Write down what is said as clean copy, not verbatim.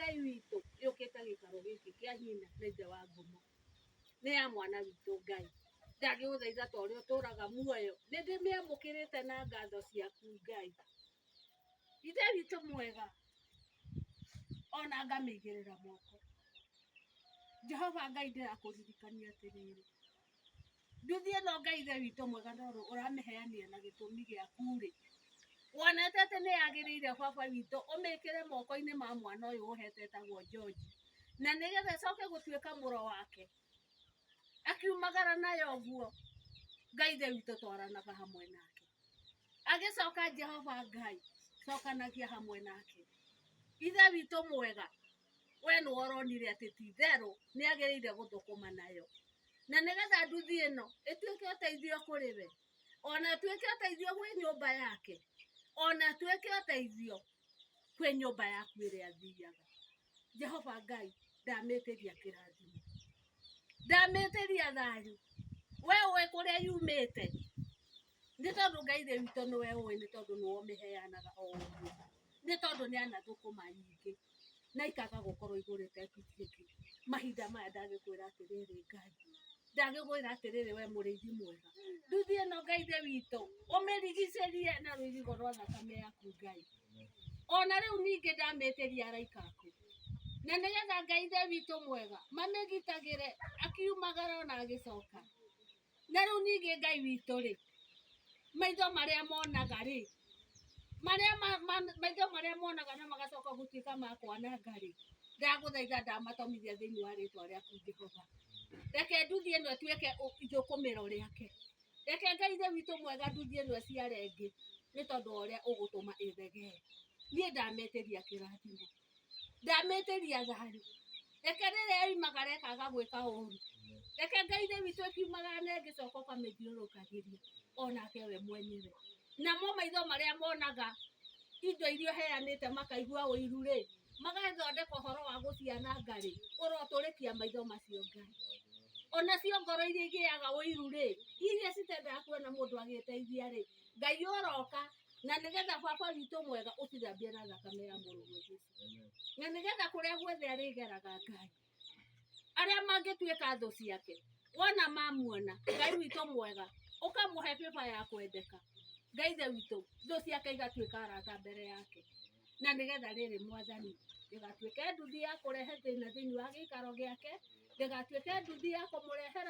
Ngai witũ yũkĩte gĩikaro gĩkĩ kĩa nyina na ithe wa ngumo nĩ ya mwana witũ. Ngai, ndagĩgũthaitha ta ũrĩa ũtũraga muoyo, nĩ ndĩmĩamũkĩrĩte na ngatho ciaku, Ngai Ithe witũ mwega, ona ngamĩigĩrĩra moko. Jehova Ngai, ndĩrakũririkania atĩrĩrĩ, nduthi ĩno, Ngai Ithe witũ mwega, no ũramĩheanire na gĩtũmi gĩaku rĩ, wonete atĩ nĩ yagĩrĩire, baba witũ, ũmĩkĩre moko-inĩ ma mwana ũyũ ũhete etagwo George, na nĩgetha ĩcoke gũtuĩka mũro wake akiumagara nayo ũguo. Ngai Ithe witũ, twaranaga hamwe nake agĩcoka. Jehova Ngai, cokanagia hamwe nake. Ithe witũ mwega, we nĩ woronire atĩ ti itherũ nĩ agĩrĩire gũthũkũma nayo, na nĩgetha nduthi ĩno ĩtuĩke ũteithio kũrĩ we, ona ĩtuĩke ũteithio gwĩ nyũmba yake, ona ĩtuĩke ũteithio kwĩ nyũmba yaku ĩrĩa athiaga. Jehova Ngai, ndamĩtĩria kĩrathimo, ndamĩtĩria thayũ. We ũĩ kũrĩa yumĩte, nĩ tondũ Ngai Ithe witũ nĩwe ũĩ, nĩ tondũ nĩwe ũmĩheanaga o ũguo, nĩ tondũ nĩ anathũkũma nyingĩ na ikaga gũkorwo igũrĩte nduthi ĩngĩ. Mahinda maya ndagĩkwĩra atĩrĩrĩ, Ngai, ndagĩkwĩra atĩrĩrĩ, we mũrĩithi mwega, nduthi ĩno, Ngai Ithe witũ, ũmĩrigicĩrie na rũirigo rwa thakame yaku, Ngai. Ona rĩu ningĩ ndamĩtĩria araika aku, na nĩgetha, Ngai Ithe witũ mwega, mamĩgitagĩre akiumagara ona agĩcoka. Na rĩu ningĩ, Ngai witũ rĩ, maitho marĩa monaga rĩ, marĩa maitho marĩa monaga na magacoka gũtuĩka ma kwananga rĩ, ndagũthaitha, ndamatomithia thĩinĩ wa rĩtwa rĩaku, Jehova. Reke nduthi ĩno ĩtuĩke ithũkũmĩro rĩake. Reke, Ngai Ithe witũ mwega, nduthi ĩno ĩciare ĩngĩ, nĩ tondũ wa ũrĩa ũgũtũma ĩthegee. Niĩ ndamĩtĩria kĩrathimo, ndamĩtĩria thayũ. Reke rĩrĩa yoimagara ĩkaga gwĩka ũru, reke, Ngai Ithe witũ, ĩkiumagara na ĩngĩcoka ũkamĩthiũrũrũkagĩria onake we mwenyewe. Namo maitho marĩa monaga indo iria ũheanĩte makaigua ũiru rĩ, magathondeka ũhoro wa gũciananga rĩ, ũrotũrĩkia maitho macio, Ngai. Onacio ngoro iria igĩaga ũiru rĩ, iria citendaga kuona mũndũ agĩteithia rĩ, Ngai, ũroka na nĩgetha baba witũ mwega ũcithambie na thakame ya mũrũguo Jesu, na nĩgetha kũrĩa guothe arĩgeraga, Ngai, arĩa mangĩtuĩka thũ ciake wona mamuona, Ngai witũ mwega, ũkamũhe bĩba ya kwendeka. Ngai Ithe witũ, thũ ciake igatuĩka arata mbere yake, na nĩgetha rĩrĩ, Mwathani, ndĩgatuĩke nduthi ya kũrehe thĩna thĩinĩ wa gĩikaro gĩake, ndĩgatuĩke nduthi ya kũmũrehera.